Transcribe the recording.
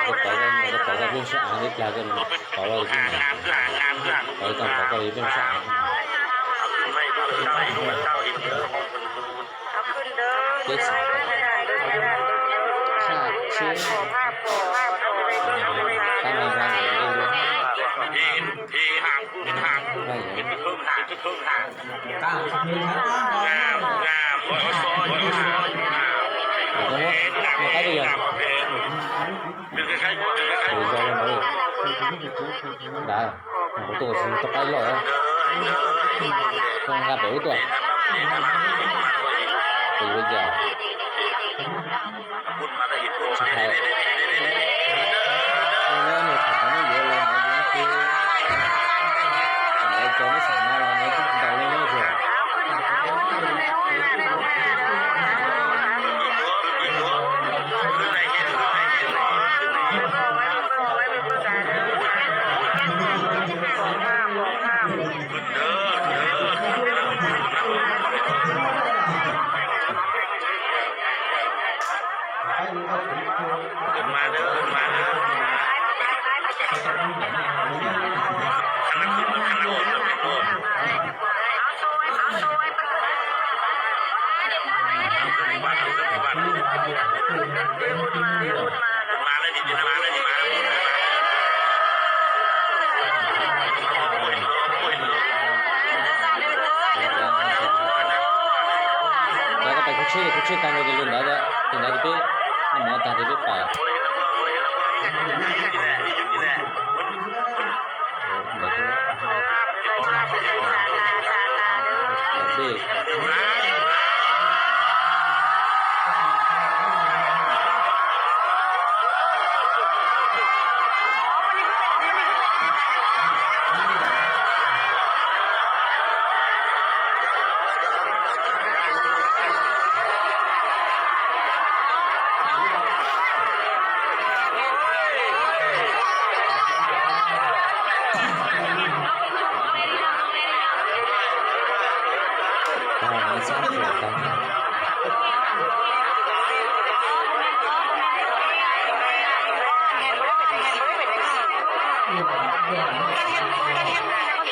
Koj pauv koj pheej sab av ib plag koj pauv los pheej, pauv tau pauv koj pheej sab av. Peb xav tshaj tsheb, tab mas nqa ntawm dej dua. Ua qaib twj ywm, tus zoo li ntawd, ntawd, kuv tuaj tsis tau qaib loj, koj nqa pem ub tuaj, tus yuav yam, tsis hais, nyob nws thaum ntawd nws yuav los ntawd yuav ces, thaum ntawd cov neb xav na los nws twb ntaus li nyob tiag. Lawv koj pais khub tsheb, khub tsheb tag nrho ces lub ntawd, ces ntawd ces peb noj mov tag ces peb pais.